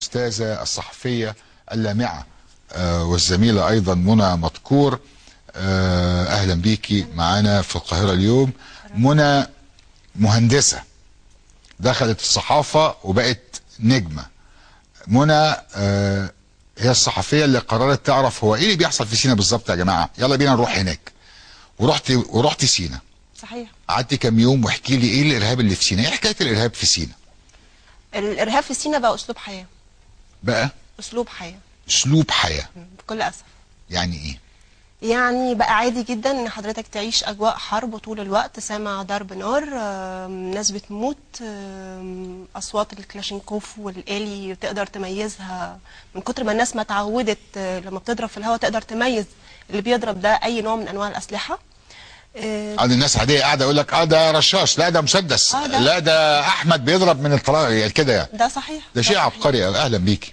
الأستاذة الصحفية اللامعة والزميلة أيضا منى مدكور. أهلا بيكي معانا في القاهرة اليوم. منى مهندسة دخلت الصحافة وبقت نجمة. منى هي الصحفية اللي قررت تعرف هو ايه اللي بيحصل في سينا بالظبط. يا جماعة يلا بينا نروح هناك. ورحت سينا. صحيح. قعدت كام يوم واحكي لي ايه الارهاب اللي في سينا، ايه حكاية الارهاب في سينا؟ الارهاب في سينا بقى اسلوب حياة. بقى اسلوب حياة. اسلوب حياة بكل اسف. يعني ايه؟ يعني بقى عادي جدا ان حضرتك تعيش اجواء حرب طول الوقت، سامع ضرب نار، ناس بتموت، اصوات الكلاشينكوف والآلي تقدر تميزها من كتر ما الناس ما اتعودت، لما بتضرب في الهواء تقدر تميز اللي بيضرب ده اي نوع من انواع الاسلحة. الناس عادية قاعدة يقول لك ده رشاش، لا ده مسدس، لا ده احمد بيضرب من الطلاق كده يعني. ده صحيح، ده شيء عبقري. اهلا بيكي.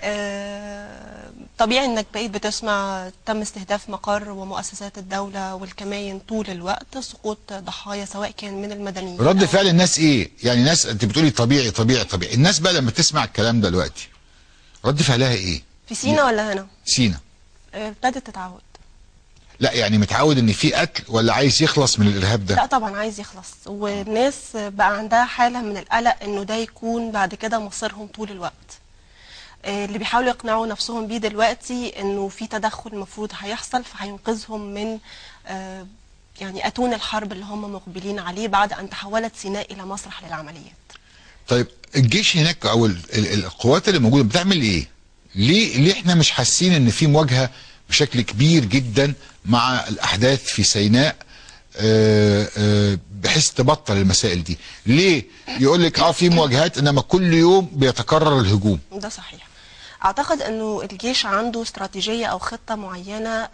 طبيعي انك بقيت بتسمع تم استهداف مقر ومؤسسات الدولة والكماين طول الوقت، سقوط ضحايا سواء كان من المدنيين. رد فعل الناس ايه؟ يعني ناس انت بتقولي طبيعي طبيعي طبيعي، الناس بقى لما تسمع الكلام ده دلوقتي رد فعلها ايه؟ في سينا ولا هنا؟ سينا. ابتدت تتعود. لا يعني متعود ان في قتل ولا عايز يخلص من الارهاب ده؟ لا طبعا عايز يخلص، والناس بقى عندها حالة من القلق انه ده يكون بعد كده مصيرهم طول الوقت. اللي بيحاولوا يقنعوا نفسهم بيه دلوقتي انه في تدخل المفروض هيحصل فهينقذهم من يعني اتون الحرب اللي هم مقبلين عليه بعد ان تحولت سيناء الى مسرح للعمليات. طيب الجيش هناك او القوات اللي موجودة بتعمل ايه؟ ليه احنا مش حاسين ان في مواجهة بشكل كبير جدا مع الاحداث في سيناء بحيث تبطل المسائل دي؟ ليه يقول لك في مواجهات انما كل يوم بيتكرر الهجوم؟ ده صحيح. اعتقد انه الجيش عنده استراتيجية او خطة معينة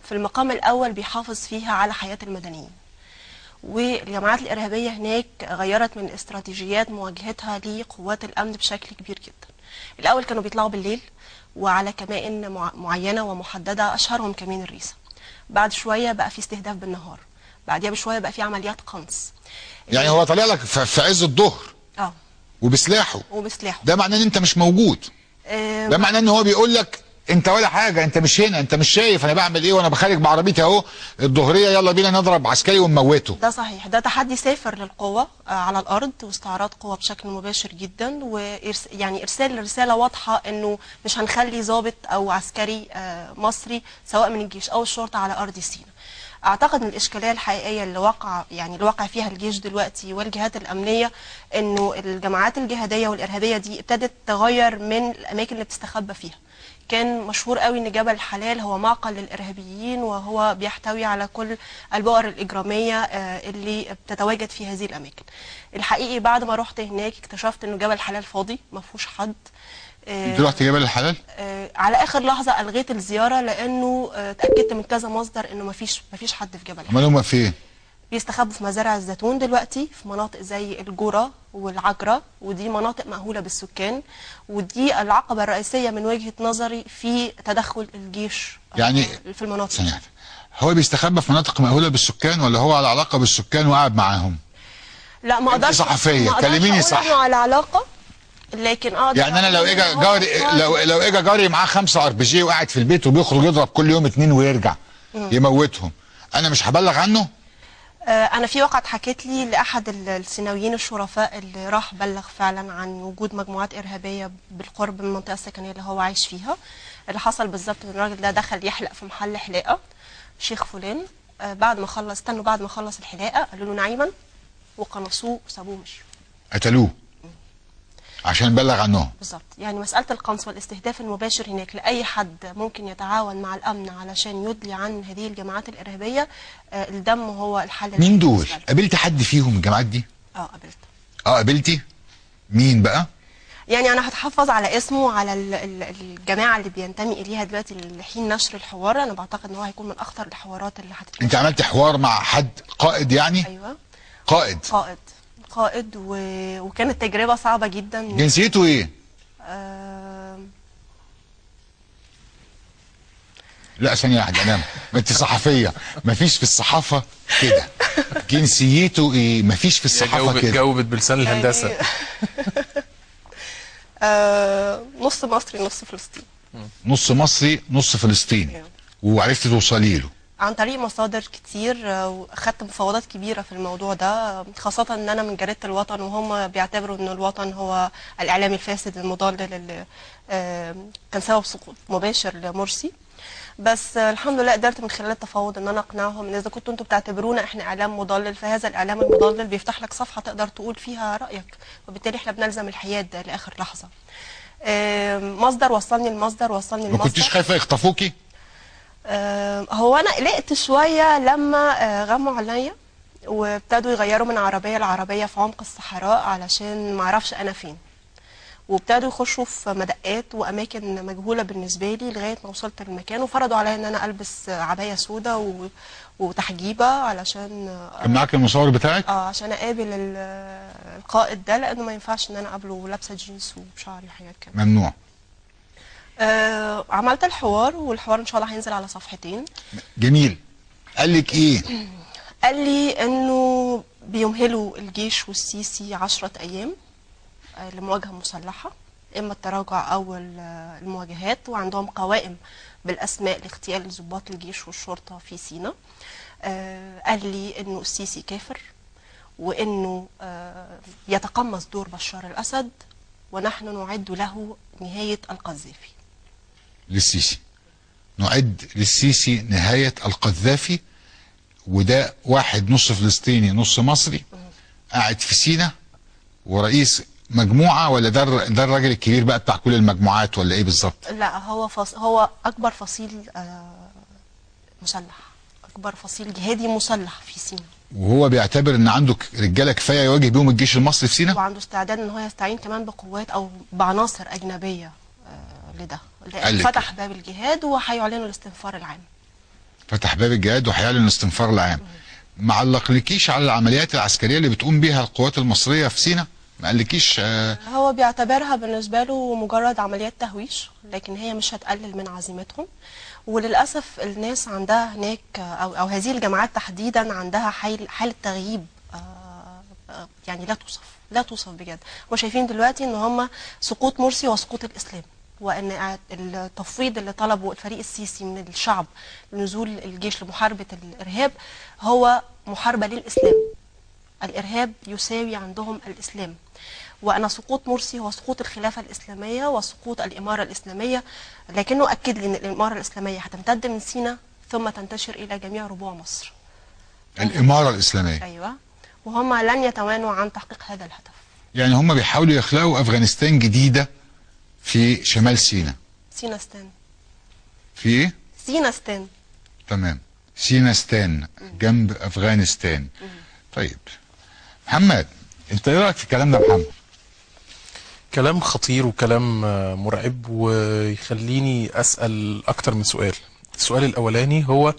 في المقام الاول بيحافظ فيها على حياة المدنيين. والجماعات الارهابية هناك غيرت من استراتيجيات مواجهتها لقوات الامن بشكل كبير جدا. الاول كانوا بيطلعوا بالليل وعلى كمائن معينة ومحددة، اشهرهم كمين الريسة. بعد شوية بقى في استهداف بالنهار، بعديها بشوية بقى في عمليات قنص. يعني هو طالع لك في عز الظهر وبسلاحه. ده معناه ان انت مش موجود. ده معناه ان هو بيقول لك انت ولا حاجة، انت مش هنا، انت مش شايف انا بعمل ايه، وانا بخارج بعربيتي اهو الظهريه، يلا بينا نضرب عسكري ونموته. ده صحيح، ده تحدي سافر للقوة على الارض واستعراض قوة بشكل مباشر جدا، ويعني ارسال رسالة واضحة انه مش هنخلي ضابط او عسكري مصري سواء من الجيش او الشرطة على ارض سيناء. اعتقد ان الاشكالية الحقيقية اللي وقع يعني اللي وقع فيها الجيش دلوقتي والجهات الامنية انه الجماعات الجهادية والارهابيه دي ابتدت تغير من الاماكن اللي بتستخبى فيها. كان مشهور قوي ان جبل الحلال هو معقل للارهابيين وهو بيحتوي على كل البؤر الاجرامية اللي بتتواجد في هذه الاماكن. الحقيقي بعد ما رحت هناك اكتشفت انه جبل الحلال فاضي ما فيهوش حد. انت رحت جبل الحلال؟ على اخر لحظة الغيت الزيارة لانه اتاكدت من كذا مصدر انه ما فيش حد في جبل الحلال. امال هم فين؟ بيستخبوا في مزارع الزيتون دلوقتي، في مناطق زي الجرة والعجرة، ودي مناطق مأهولة بالسكان، ودي العقبة الرئيسية من وجهة نظري في تدخل الجيش يعني في المناطق. يعني هو بيستخبى في مناطق مأهولة بالسكان ولا هو على علاقة بالسكان وقاعد معاهم؟ لا ما اقدرش. صحفية كلميني صح. ما على علاقة، لكن اقدر يعني انا لو اجى جاري لو اجى جاري معاه 5 RPG وقاعد في البيت وبيخرج يضرب كل يوم 2 ويرجع يموتهم، انا مش هبلغ عنه؟ أنا في وقعة حكيت لي لأحد السيناويين الشرفاء اللي راح بلغ فعلا عن وجود مجموعات إرهابية بالقرب من المنطقة السكنية اللي هو عايش فيها. اللي حصل بالظبط إن الراجل ده دخل يحلق في محل حلاقة شيخ فلان، بعد ما خلص استنوا بعد ما خلص الحلاقة قالوا له نعيما وقنصوه وسابوه ومشوا. قتلوه عشان بلغ عنهم. بالظبط، يعني مسألة القنص والاستهداف المباشر هناك لأي حد ممكن يتعاون مع الأمن علشان يدلي عن هذه الجماعات الإرهابية، الدم هو الحل. مين دول؟ قابلت حد فيهم الجماعات دي؟ قابلت. قابلتي؟ مين بقى؟ يعني أنا هتحفظ على اسمه وعلى الجماعة اللي بينتمي إليها دلوقتي لحين نشر الحوار. أنا بعتقد إن هو هيكون من أخطر الحوارات اللي هتتنشر. أنت عملت حوار مع حد قائد يعني؟ أيوه. قائد. قائد وكانت تجربة صعبة جدا. جنسيته ايه؟ لا ثانية واحدة، انا ما انت صحفية، مفيش في الصحافة كده. جنسيته ايه؟ مفيش في الصحافة كده. جاوبت بلسان الهندسة. نص مصري نص فلسطيني. نص مصري نص فلسطيني. وعرفتي توصلي له عن طريق مصادر كتير، واخدت مفاوضات كبيرة في الموضوع ده، خاصة ان انا من جريدة الوطن، وهم بيعتبروا ان الوطن هو الاعلام الفاسد المضلل اللي كان سبب سقوط مباشر لمرسي. بس الحمد لله قدرت من خلال التفاوض ان انا اقنعهم ان اذا كنتوا انتوا بتعتبرونا احنا اعلام مضلل، فهذا الاعلام المضلل بيفتح لك صفحة تقدر تقول فيها رايك، وبالتالي احنا بنلزم الحياد لاخر لحظة. مصدر وصلني المصدر وصلني المصدر. ما كنتيش خايفة يخطفوكي؟ هو انا قلقت شوية لما غموا عليا وابتدوا يغيروا من عربية لعربيه في عمق الصحراء علشان ما اعرفش انا فين، وابتدوا يخشوا في مدقات واماكن مجهولة بالنسبة لي لغاية ما وصلت للمكان، وفرضوا عليا ان انا البس عباية سوداء وتحجيبه علشان. كان معاك المصور بتاعك؟ عشان اقابل القائد ده، لانه ما ينفعش ان انا اقابله لابسه جينز وبشعري وحاجات كده، ممنوع. عملت الحوار، والحوار ان شاء الله هينزل على صفحتين. جميل. قال لك ايه؟ قال لي انه بيمهلوا الجيش والسيسي 10 ايام لمواجهة مسلحة، اما التراجع او المواجهات، وعندهم قوائم بالاسماء لاغتيال ضباط الجيش والشرطة في سيناء. قال لي انه السيسي كافر، وانه يتقمص دور بشار الاسد، ونحن نعد له نهاية القذافي. للسيسي نعد للسيسي نهاية القذافي. وده واحد نص فلسطيني نص مصري قاعد في سينا ورئيس مجموعة، ولا ده الراجل الكبير بقى بتاع كل المجموعات ولا ايه بالظبط؟ لا، هو اكبر فصيل مسلح، اكبر فصيل جهادي مسلح في سينا. وهو بيعتبر ان عنده رجاله كفاية يواجه بيهم الجيش المصري في سينا؟ وعنده استعداد ان هو يستعين كمان بقوات او بعناصر اجنبية لده. فتح باب الجهاد وهيعلنوا الاستنفار العام. فتح باب الجهاد وهيعلن الاستنفار العام. ما علقلكيش على العمليات العسكرية اللي بتقوم بيها القوات المصرية في سينا؟ ما قالكيش؟ هو بيعتبرها بالنسبة له مجرد عمليات تهويش، لكن هي مش هتقلل من عزيمتهم. وللاسف الناس عندها هناك او هذه الجماعات تحديدا عندها حاله تغييب يعني لا توصف، لا توصف بجد. وشايفين دلوقتي ان هم سقوط مرسي وسقوط الاسلام، وان التفويض اللي طلبه الفريق السيسي من الشعب لنزول الجيش لمحاربة الارهاب هو محاربة للاسلام. الارهاب يساوي عندهم الاسلام، وان سقوط مرسي هو سقوط الخلافة الاسلامية وسقوط الامارة الاسلامية. لكنه اكد لي ان الامارة الاسلامية هتمتد من سيناء ثم تنتشر الى جميع ربوع مصر. الامارة الاسلامية، ايوه، وهم لن يتوانوا عن تحقيق هذا الهدف. يعني هم بيحاولوا يخلقوا افغانستان جديدة في شمال سيناء. سيناستان. في ايه؟ سيناستان. تمام، سيناستان جنب افغانستان. طيب محمد، انت ايه رايك في الكلام ده يا محمد؟ كلام خطير وكلام مرعب، ويخليني اسال اكتر من سؤال. السؤال الاولاني هو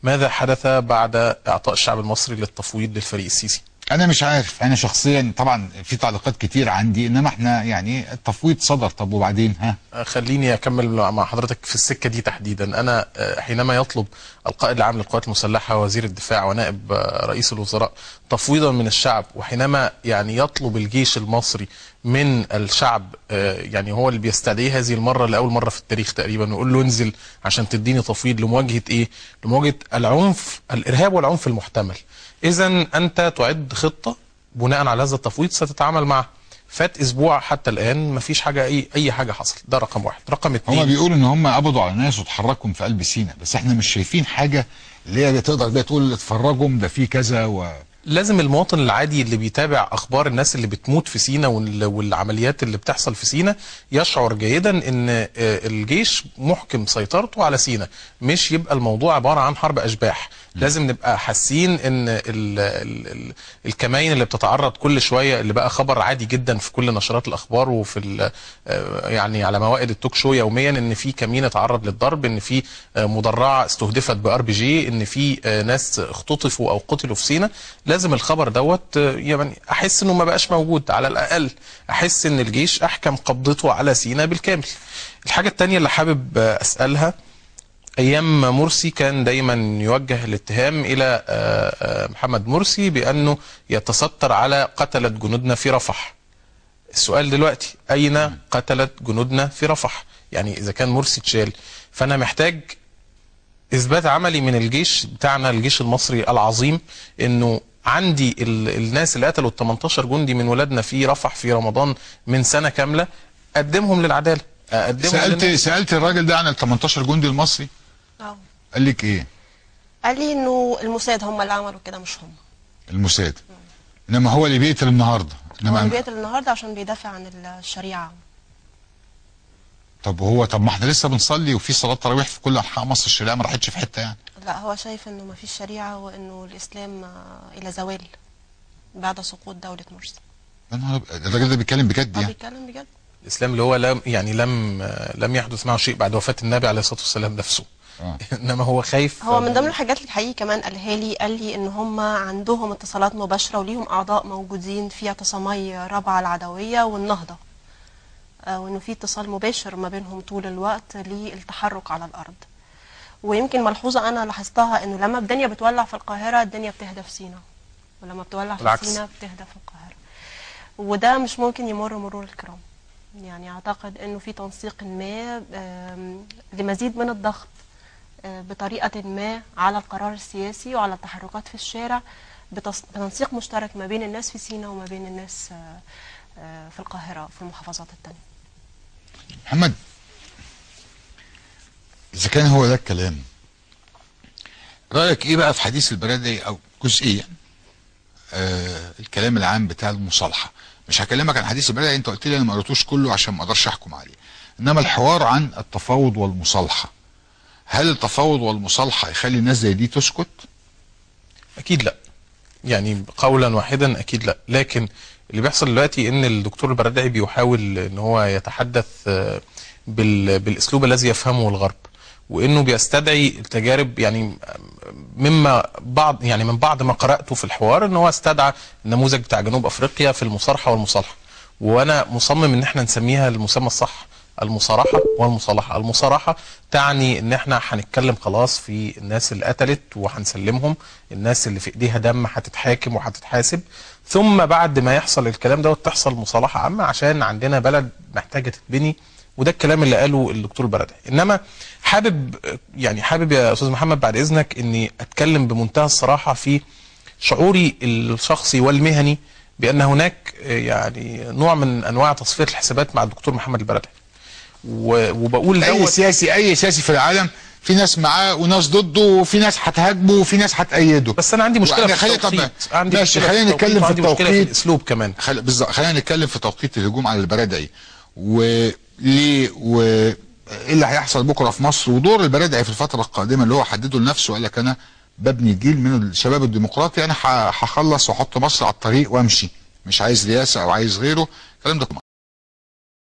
ماذا حدث بعد اعطاء الشعب المصري للتفويض للفريق السيسي؟ انا مش عارف، انا شخصيا طبعا في تعليقات كتير عندي، انما احنا يعني التفويض صدر، طب وبعدين؟ ها، خليني اكمل مع حضرتك في السكة دي تحديدا. انا حينما يطلب القائد العام للقوات المسلحة وزير الدفاع ونائب رئيس الوزراء تفويضا من الشعب، وحينما يعني يطلب الجيش المصري من الشعب، يعني هو اللي بيستدعيه هذه المرة لاول مرة في التاريخ تقريبا، ويقول له انزل عشان تديني تفويض لمواجهة ايه؟ لمواجهة العنف، الارهاب والعنف المحتمل. اذا انت تعد خطه بناء على هذا التفويض ستتعامل معه. فات اسبوع حتى الان مفيش حاجة، اي حاجة حصلت. ده رقم واحد. رقم اتنين، هما بيقولوا ان هم قبضوا على ناس وتحركوا في قلب سينا، بس احنا مش شايفين حاجة اللي هي تقدر بقى تقول اتفرجوا ده في كذا. لازم المواطن العادي اللي بيتابع اخبار الناس اللي بتموت في سينا والعمليات اللي بتحصل في سينا يشعر جيدا ان الجيش محكم سيطرته على سينا، مش يبقى الموضوع عبارة عن حرب اشباح. لازم نبقى حاسين ان الكماين اللي بتتعرض كل شوية، اللي بقى خبر عادي جدا في كل نشرات الاخبار وفي يعني على موائد التوك شو يوميا، ان في كمين اتعرض للضرب، ان في مدرعه استهدفت ب RPG، ان في ناس اختطفوا او قتلوا في سينا. لازم الخبر دوت يعني احس انه ما بقاش موجود، على الاقل احس ان الجيش احكم قبضته على سينا بالكامل. الحاجة الثانية اللي حابب اسالها، ايام مرسي كان دايما يوجه الاتهام الى محمد مرسي بانه يتستر على قتله جنودنا في رفح. السؤال دلوقتي اين قتلت جنودنا في رفح؟ يعني اذا كان مرسي اتشال، فانا محتاج اثبات عملي من الجيش بتاعنا، الجيش المصري العظيم، انه عندي الناس اللي قتلوا ال 18 جندي من ولادنا في رفح في رمضان من سنة كاملة، قدمهم للعدالة. قدمهم. سالت الراجل ده عن ال 18 جندي المصري؟ قال لك ايه؟ قال لي انه الموساد هم اللي عملوا كده مش هم. الموساد. انما هو اللي بيقتل النهارده. انما هو اللي بيقتل النهارده عشان بيدافع عن الشريعة. طب هو، طب ما احنا لسه بنصلي وفي صلاة تراويح في كل انحاء مصر، الشريعة ما راحتش في حتة يعني. لا، هو شايف انه ما فيش شريعة وانه الاسلام الى زوال بعد سقوط دولة مرسي. يا نهار، الراجل ده بيتكلم بجد يعني؟ بيتكلم بجد. الاسلام اللي هو لم يعني لم يحدث معه شيء بعد وفاه النبي عليه الصلاة والسلام نفسه. انما هو خايف. هو من ضمن الحاجات اللي حقيقي كمان قالها لي، قال لي ان هم عندهم اتصالات مباشرة وليهم اعضاء موجودين في اعتصامي رابعه العدوية والنهضه، وانه في اتصال مباشر ما بينهم طول الوقت للتحرك على الارض. ويمكن ملحوظة انا لاحظتها انه لما الدنيا بتولع في القاهرة الدنيا بتهدى في سينا، ولما بتولع في سينا بتهدى في القاهرة، وده مش ممكن يمر مرور الكرام. يعني اعتقد انه في تنسيق ما لمزيد من الضغط بطريقة ما على القرار السياسي وعلى التحركات في الشارع، بتنسيق مشترك ما بين الناس في سينا وما بين الناس في القاهرة في المحافظات الثانية. محمد، إذا كان هو ده الكلام، رأيك إيه بقى في حديث البرادعي أو جزئيا الكلام العام بتاع المصالحة؟ مش هكلمك عن حديث البرادعي، أنت قلت لي أنا ما قريتوش كله عشان ما أقدرش أحكم عليه، إنما الحوار عن التفاوض والمصالحة، هل التفاوض والمصالحة يخلي الناس زي دي تسكت؟ أكيد لا، يعني قولا واحدا أكيد لا. لكن اللي بيحصل دلوقتي ان الدكتور البرادعي بيحاول ان هو يتحدث بالاسلوب الذي يفهمه الغرب، وانه بيستدعي التجارب، يعني مما بعض، يعني من بعض ما قرأته في الحوار ان هو استدعى النموذج بتاع جنوب افريقيا في المصارحه والمصالحة، وانا مصمم ان احنا نسميها المسمى الصح، المصارحه والمصالحة. المصارحه تعني ان احنا هنتكلم خلاص في الناس اللي قتلت وهنسلمهم، الناس اللي في ايديها دم هتتحاكم وهتتحاسب، ثم بعد ما يحصل الكلام ده تحصل مصالحه عامة عشان عندنا بلد محتاجه تتبني. وده الكلام اللي قاله الدكتور البرادعي. انما حابب، يعني حابب يا استاذ محمد بعد اذنك اني اتكلم بمنتهى الصراحة في شعوري الشخصي والمهني بان هناك يعني نوع من انواع تصفية الحسابات مع الدكتور محمد البرادعي. وبقول اي سياسي، اي سياسي في العالم في ناس معاه وناس ضده، وفي ناس هتهاجمه وفي ناس هتأيده. بس انا عندي مشكلة في التوقيت. ماشي، خلينا نتكلم في التوقيت، في الاسلوب كمان. بالظبط، خلينا نتكلم في توقيت الهجوم على البرادعي، وليه وايه اللي هيحصل بكره في مصر، ودور البرادعي في الفترة القادمة اللي هو حدده لنفسه، وقال لك انا ببني جيل من الشباب الديمقراطي، انا هخلص واحط مصر على الطريق وامشي، مش عايز رئاسة او عايز غيره، الكلام ده.